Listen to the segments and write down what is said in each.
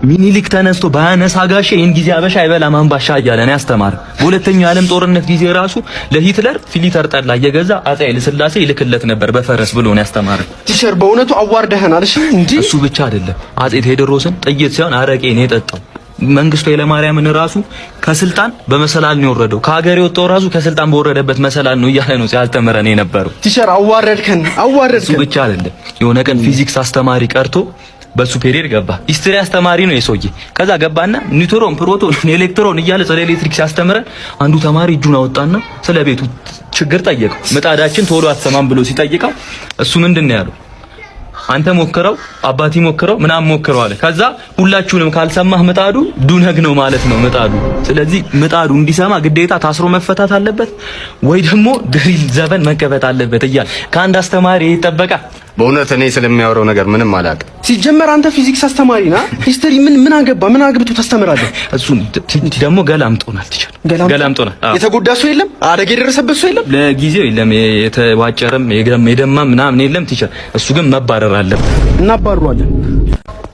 ሚኒሊክ ተነስቶ ባያነሳ ጋሼ ይህን ጊዜ አበሻ አይበላም አምባሻ እያለ ነው ያስተማረ። በሁለተኛው የዓለም ጦርነት ጊዜ ራሱ ለሂትለር ፊሊተር ጠላ እየገዛ አፄ ኃይለ ሥላሴ ይልክለት ነበር በፈረስ ብሎ ነው ያስተማረ። Teacher፣ በእውነቱ አዋርደህናል። እሺ እንዴ። እሱ ብቻ አይደለም፣ አፄ ቴዎድሮስን ጥይት ሳይሆን አረቄ ነው የጠጣው። መንግስቱ ኃይለማርያምን ራሱ ከስልጣን በመሰላል ነው የወረደው። ከሀገር የወጣው ራሱ ከስልጣን በወረደበት መሰላል ነው እያለ ነው ሲያስተምረን የነበረው። Teacher፣ አዋረድከን፣ አዋረድከን። እሱ ብቻ አይደለም፣ የሆነ ቀን ፊዚክስ አስተማሪ ቀርቶ በሱ period ገባ። History አስተማሪ ነው የሰውዬ። ከዛ ገባና ኒውትሮን፣ ፕሮቶን፣ ኤሌክትሮን እያለ ስለ ኤሌክትሪክ ሲያስተምረን አንዱ ተማሪ እጁን አወጣና ስለ ቤቱ ችግር ጠየቀው። ምጣዳችን ቶሎ አትሰማም ብሎ ሲጠይቀው እሱ ምንድን ነው ያለው? አንተ ሞክረው፣ አባቲ ሞክረው፣ ምናምን ሞክረው አለ። ከዛ ሁላችሁንም ካልሰማህ ምጣዱ ዱነግ ነው ማለት ነው ምጣዱ። ስለዚህ ምጣዱ እንዲሰማ ግዴታ ታስሮ መፈታት አለበት ወይ ደግሞ drill ዘፈን መከፈት አለበት እያለ ከአንድ አስተማሪ ይጠበቃል። በእውነት እኔ ስለሚያወራው ነገር ምንም አላውቅም። ሲጀመር አንተ ፊዚክስ አስተማሪ ና history ምን ምን አገባ? ምን አግብቶ ታስተምራለህ? እሱን ደግሞ ገላምጦናል። Teacher፣ ገላምጦናል። የተጎዳ ሰው የለም፣ አደጋ የደረሰበት ሰው የለም። ለጊዜው የለም፣ የተዋጨረም የደማም ምናምን የለም teacher። እሱ ግን መባረር አለበት። እናባረዋለን።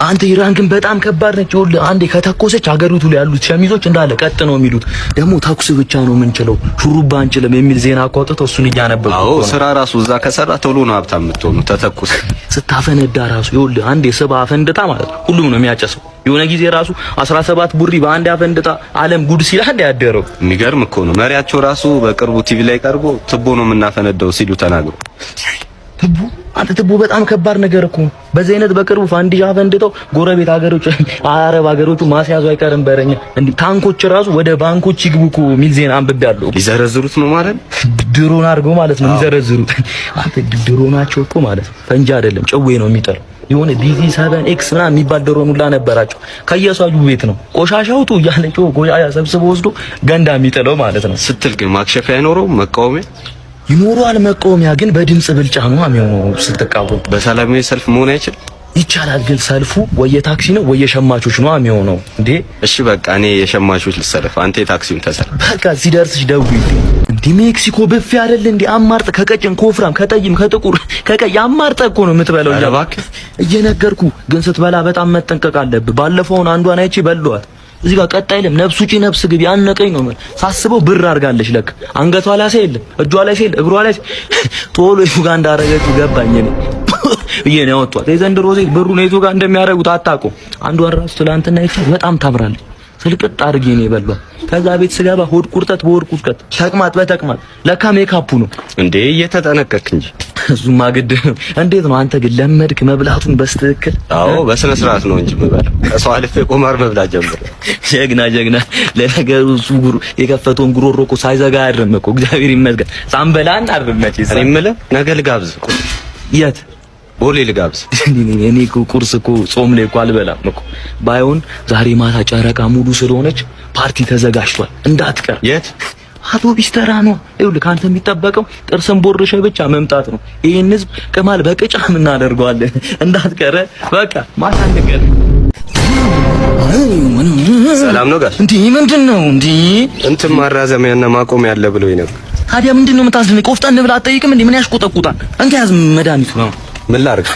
አንተ፣ ኢራን ግን በጣም ከባድ ነች። ይኸውልህ፣ አንዴ ከተኮሰች ሀገሪቱ ላይ ያሉት ሸሚዞች እንዳለ ቀጥ ነው የሚሉት። ደግሞ ተኩስ ብቻ ነው የምንችለው፣ ሹሩባ አንችልም የሚል ዜና እኮ አውጥተው እሱን እያነበብኩ። አዎ፣ ስራ ራሱ እዛ ከሰራ ቶሎ ነው ሀብታም የምትሆኑ። ተተኩስ ስታፈነዳ ራሱ፣ ይኸውልህ፣ አንዴ ስባ አፈንድታ ማለት ነው ሁሉም ነው የሚያጨሰው። የሆነ ጊዜ ራሱ 17 ቡሪ በአንድ አፈንድታ ዓለም ጉድ ሲል አንድ ያደረው። የሚገርም እኮ ነው። መሪያቸው ራሱ በቅርቡ ቲቪ ላይ ቀርቦ ትቦ ነው የምናፈነዳው ሲሉ ተናግሮ። ትቦ፣ አንተ፣ ትቦ በጣም ከባድ ነገር እኮ። በዚህ አይነት በቅርቡ ፋንዲሻ ፈንድተው ጎረቤት ሀገሮች፣ አረብ ሀገሮቹ ማስያዙ አይቀርም በረኛ። እንዲህ ታንኮች ራሱ ወደ ባንኮች ይግቡ እኮ የሚል ዜና አንብቤያለሁ። ሊዘረዝሩት ነው ማለት። ድሮን አድርገው ማለት ነው የሚዘረዝሩት። አንተ፣ ድሮናቸው እኮ ማለት ነው ፈንጂ አይደለም ጭዌ ነው የሚጠለው። የሆነ DZ 7 X ምናምን የሚባል ድሮን ሁላ ነበራቸው። ከየሷጁ ቤት ነው ቆሻሻ ውጡ እያለ ቆሻሻ ሰብስቦ ወስዶ ገንዳ የሚጥለው ማለት ነው። ስትል ግን ማክሸፊያ አይኖረውም፣ መቃወሚያ? ይኖረዋል መቃወሚያ፣ ግን በድምጽ ብልጫ ነው የሚሆነው ስትቃወም። በሰላማዊ ሰልፍ መሆን አይችል? ይቻላል፣ ግን ሰልፉ ወይ የታክሲ ነው ወይ የሸማቾች ነው የሚሆነው። እንዴ። እሺ በቃ እኔ የሸማቾች ልሰለፍ፣ አንተ የታክሲውን ተሰለፍ። በቃ ሲደርስሽ ደውዪልኝ። እንዴ፣ ሜክሲኮ ብፌ አይደል እንዴ? አማርጠ ከቀጭን ከወፍራም ከጠይም ከጥቁር ከቀይ አማርጠ እኮ ነው የምትበላው። ኧረ እባክህ። እየነገርኩ ግን ስትበላ በጣም መጠንቀቅ አለብህ። ባለፈውን አንዷን አይቼ በሏት። እዚህ ጋር ቀጥ አይልም። ነፍስ ውጪ ነፍስ ግቢ አነቀኝ ነው የምልህ። ሳስበው ብር አድርጋለች ለካ አንገቷ ላይ ሳይል፣ እጇ ላይ ሳይል፣ እግሯ ላይ ቶሎ የቱ ጋር እንዳደረገችው ገባኝ እኔ ብዬ ነው ያወጧት። የዘንድሮ ሴት ብሩን የቱ ጋር እንደሚያደርጉት አታውቁም። አንዷን ራሱ ትላንትና አይቼ በጣም ታምራለች። ስልቅጥ አድርጌ ነው የበሏት። ከዛ ቤት ስገባ ሆድ ቁርጠት በሆድ ቁርጠት፣ ተቅማጥ በተቅማጥ፣ ለካ ሜካፑ ነው። እንዴ፣ እየተጠነቀቅክ እንጂ። እሱማ ግድ ነው። እንዴት ነው አንተ ግን ለመድክ መብላቱን በስትክክል? አዎ፣ በስነ ስርዓት ነው እንጂ የምበላው። ከሰው አልፌ ቁማር መብላት ጀምሬ። ጀግና ጀግና። ለነገሩ እሱ የከፈተውን ጉሮሮ እኮ ሳይዘጋ አያድርም እኮ፣ እግዚአብሔር ይመስገን። ሳንበላ አናድርም መቼስ። እኔ የምልህ ነገ ልጋብዝ። የት? ቦሌ ልጋብዝ። እኔ እኮ ቁርስ እኮ ጾም ላይ እኮ አልበላም እኮ። ባይሆን ዛሬ ማታ ጨረቃ ሙሉ ስለሆነች ፓርቲ ተዘጋጅቷል፣ እንዳትቀር። የት? አውቶቢስ ተራ ነው። ይኸውልህ፣ ከአንተ የሚጠበቀው ጥርስን ቦርሸ ብቻ መምጣት ነው። ይሄን ህዝብ ቅማል በቅጫም እናደርገዋለን። እንዳትቀረ፣ በቃ ማታ እንገናኝ። ሰላም ነው ጋሽ? እንዴ፣ ምንድን ነው እንዴ? እንትን ማራዘሚያና ማቆሚያ አለ ብሎኝ ነበር። ታዲያ ምንድን ነው የምታስደንቅ? ቆፍጠን ብለህ አትጠይቅም እንዴ? ምን ያሽቆጠቁጣል? እንካ ያዝ መድኃኒቱ ነው። ምን ላድርግ?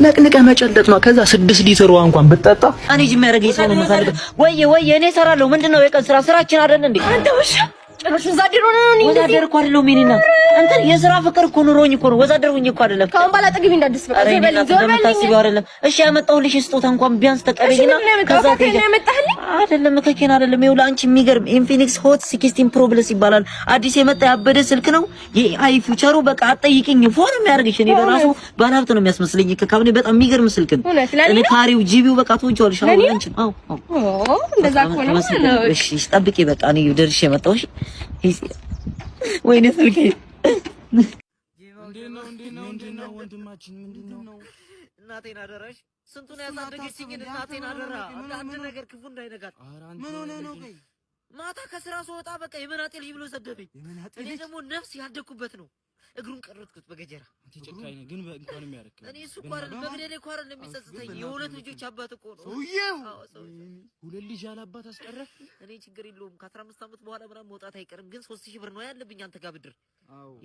ነቅንቀ መጨለጥ ነው። ከዛ 6 ሊትር ውሃ እንኳን ብትጠጣ። እኔ ጅም የሚያደርገኝ ሰው ነው የምፈልገው። ወየ ወየ፣ እኔ እሰራለሁ። ምንድን ነው የቀን ስራ ስራችን አይደል እንዴ? አንተ ውሻ፣ ጭራሽ ወዛደር ሆነህ ነው። ወዛደር እኮ አይደለሁም የእኔ እናት። እንትን የስራ ፍቅር እኮ ኑሮኝ እኮ ነው። ወዛደር ሁኜ እኮ አይደለም። ከአሁን በኋላ አጠገቤ እንዳትደርስ። በቃ ኧረ ዞር የእኔ በልኝ፣ እናት ዞር በልኝ። እንደምታስቢው አይደለም። እሺ፣ ያመጣሁልሽ ስጦታ እንኳን ቢያንስ ተቀበይና እሺ፣ ምንድን ነው ያመጣኸው? ከዛ ከኬን ነው ያመጣህልኝ? አይደለም፣ ከኬን አይደለም። ይኸውልህ አንቺ፣ የሚገርም Infinix Hot 16 Pro Plus ይባላል። አዲስ የመጣ ያበደ ስልክ ነው። የ AI feature ኡ በቃ አትጠይቂኝ፣ ፎን የሚያደርግሽ እኔ ለራሱ ባለሀብት ነው የሚያስመስለኝ። ከካብኔ በጣም የሚገርም ስልክ ነው። እውነት ለኔ ነው? ጥንካሬው፣ GB ው በቃ ትወጂዋለሽ። አዎ። ለኔ ነው? አንቺ፣ አዎ አዎ። ኦ፣ እንደዛ ከሆነ ማለት ነው። እሺ እሺ፣ ጠብቂ በቃ እኔ ደርሼ መጣሁ። እሺ፣ ወይኔ ስልኬ። ወንድማችን፣ ምንድን ነው? እናቴን አደራሽ። ስንቱን ያሳደገችኝን እናቴን አደራ። አንድ ነገር ክፉ እንዳይነካት። ምን ሆነህ ነው? ቆይ። ማታ ከስራ ስወጣ በቃ የመናጤ ልጅ ብሎ ሰደበኝ። እኔ ደግሞ ነፍስ ያደግኩበት ነው። እግሩን ቀረጥኩት በገጀራ። አንተ ጨካኝ ነህ፣ ግን እንኳን የሚያደርግ እኔ እሱ እኮ አይደለም መግደሌ እኮ አይደለም የሚጸጽተኝ፣ የሁለት ልጆች አባት እኮ ነው ሰውዬው። አዎ ሰውዬው። ሁለት ልጅ ያለ አባት አስቀረ። እኔ ችግር የለውም፣ ከ15 ዓመት በኋላ ምናምን መውጣት አይቀርም። ግን 3000 ብር ነው ያለብኝ አንተ ጋር ብድር።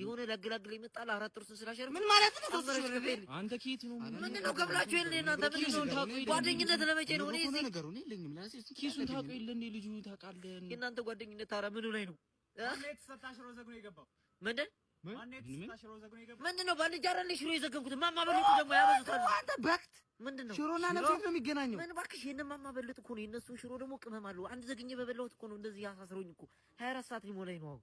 የሆነ ላገላግል ይመጣል አራት ጥርሱን ስላሸርፍ ምን ማለት ነው? 3000 ብር? አንተ ከየት ነው? ምንድን ነው ከብላችሁ የለ እናንተ ምንድን ነው ጓደኝነት? ለመቼ ነው? እኔ እዚህ ነገሩ እኔ የለኝም ለራሴ ኪሱን ታውቀው የለ እንዴ? ልጁ ታውቃለህ? የእናንተ ጓደኝነት ታዲያ ምኑ ላይ ነው? ምንድን ምንድን ነው? ባልንጀራ አይደል ሽሮ የዘገንኩት? ማማ በልጡ ደግሞ ያበዙታል። አንተ በክት ምንድን ነው ሽሮና ነፍስ ነው የሚገናኘው? ምን እባክሽ፣ የእነ ማማ በልጥ እኮ ነው። የእነሱ ሽሮ ደግሞ ቅመም አለው። አንድ ዘግኜ በበላሁት እኮ ነው እንደዚህ አሳስሮኝ እኮ 24 ሰዓት ሊሞላኝ ነው አሁን።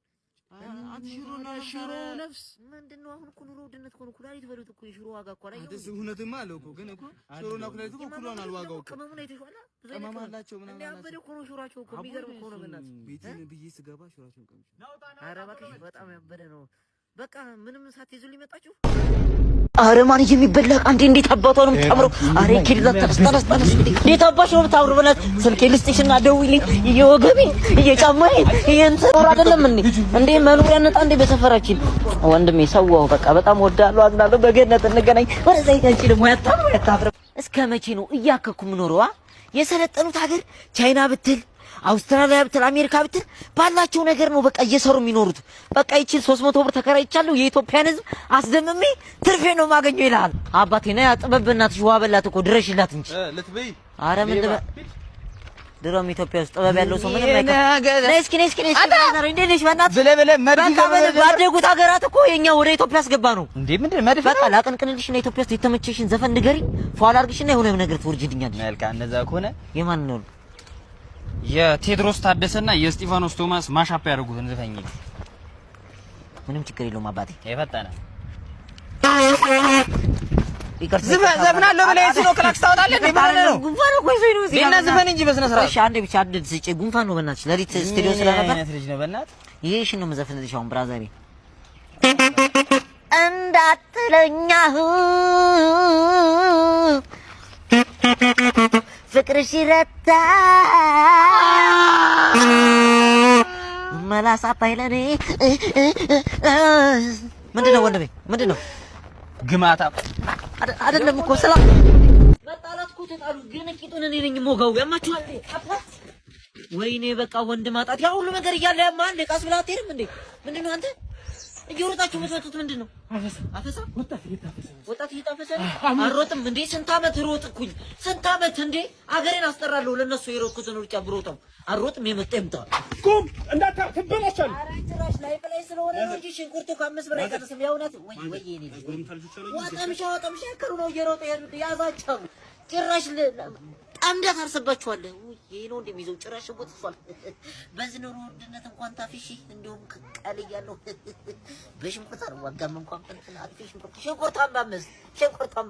አንተ ሽሮና ሽሮ ነፍስ ምንድን ነው አሁን እኮ ኑሮ ውድነት እኮ ነው። ኩላሊት በሉት እኮ የሽሮ ዋጋ እኮ አላየሁም። አንተ እውነትማ አለው እኮ፣ ግን እኮ ሽሮና ኩላሊት እኮ እኩል ሆኗል ዋጋው እኮ። ቅመሙን አይተሽዋል? ብዙ አይነት ቅመም ቅመም አላቸው ምናምን እንደ ያበደ እኮ ነው ሽሯቸው እኮ፣ የሚገርም እኮ ነው። በእናትህ ቤቴን ብዬ ስገባ ሽሯቸውን ቀምሼ። ኧረ እባክሽ በጣም ያበደ ነው። በቃ ምንም ሳትይዙልኝ መጣችሁ። አረ ማን የሚበላ ዕቃ እንዴ! እንዴት አባቷ ነው የምታምረው! አረ ኪድላ ተነስ ተነስ ተነስ! እንዴት አባሽ ነው የምታምረው! በእናትህ ስልኬ ልስጥሽና ደውይልኝ። የወገቤን የጫማዬን የእንትን አይደለም እንዴ እንዴ መኖሪያ ነጣ እንዴ በሰፈራችን ወንድሜ ሰዋው በቃ በጣም ወዳለሁ፣ አዝናለሁ። በገነት እንገናኝ። ወደዛ ይጋጭ ደግሞ ያታምሩ ያታምሩ። እስከ መቼ ነው እያከኩ የምኖረው? የሰለጠኑት ሀገር ቻይና ብትል አውስትራሊያ ብትል አሜሪካ ብትል ባላቸው ነገር ነው በቃ እየሰሩ የሚኖሩት። በቃ ይቺን 300 ብር ተከራይቻለሁ የኢትዮጵያን ሕዝብ አስደምሜ ትርፌ ነው የማገኘው ይልሃል። አባቴ ነይ ጥበብ፣ በእናትሽ ውሃ በላት እኮ ድረሽላት እንጂ። ልትበይ። አረ ምን ልበ ድሮም ኢትዮጵያ ውስጥ ጥበብ ያለው ሰው ምንም አይከፍ። ነይ እስኪ ነይ እስኪ ነይ እስኪ እንዴት ነሽ? በእናትሽ ብለህ ብለህ መድፍ በቃ ባደጉት ሀገራት እኮ የኛ ወደ ኢትዮጵያ አስገባ ነው እንዴ? ምንድን መድፍ? በቃ ላቀንቅንልሽ እና ኢትዮጵያ ውስጥ የተመቸሽን ዘፈን ንገሪኝ፣ ፏ ላድርግሽና የሆነ ነገር ትወርጂልኛለሽ። መልካም፣ እንደዛ ከሆነ የማን ነው? የቴዎድሮስ ታደሰና የስጢፋኖስ ቶማስ mashup ያደርጉትን ዘፈኝ። ምንም ችግር የለውም አባቴ። የፈጠነ ይቅርታ ዘፍናለሁ ብለህ የዚህ ነው ክላክስ ታወጣለህ እንዴ? ምን ነው? ጉንፋን እኮ ይዞኝ ነው እዚህ እና ዝፈን እንጂ በስነ ስርዓት። እሺ አንዴ ብቻ አንድ ስጪ። ጉንፋን ነው በእናትሽ፣ ሌሊት ስቱዲዮ ስለነበር አይነት ልጅ ነው በእናትህ። ይሄሽን ነው የምዘፍንልሽ አሁን brother ኤ። እንዳትለኛህ ፍቅርሽ ይረታ መላሳታይ ለኔ። ምንድን ነው ወንድሜ? ምንድን ነው? ግማታ። አይደለም እኮ ሰላም መጣላት እኮ ተጣሉ፣ ግን ቂጡን እኔ ነኝ የምወጋው። ያማችኋል? ወይኔ በቃ ወንድ ማጣት ያ ሁሉ ነገር እያለ ያማል። ቀስ ብለህ አትሄድም እንዴ? ምንድን ነው አንተ እየሮጣችሁ የምትመጡት ምንድን ነው? አፈሳ ወጣት እየታፈሰ ነው። አልሮጥም እንዴ? ስንት ዓመት ሮጥኩኝ፣ ስንት ዓመት እንዴ! አገሬን አስጠራለሁ። ለነሱ የሮጥኩትን ሩጫ ብሮጠው አልሮጥም። የመጣ ይምጣ። ቁም እንዳታ ትበላሻለህ። ኧረ ጭራሽ ላይ በላይ ስለሆነ ነው እንጂ ሽንኩርቱ ከ5 ብር አይቀንስም። የእውነት ወይ ወይ የኔ ልጅ ወጠምሻ ወጠምሻ ያከሉ ነው እየሮጠ ያሉት ያዛቸው። ጭራሽ ጠምደህ ታርስባችኋለህ። ይሄ ነው እንደሚይዘው ጭራሽ ሽንኩርት እሷል። በዚህ ኑሮ ውድነት እንኳን ታፍሺ እንዲሁም ቀል እያለሁ በሽንኩርት አልዋጋም። እንኳን እንትን አጥፊ ሽንኩርት ሽንኩርቷን በአምስት ሽንኩርቷን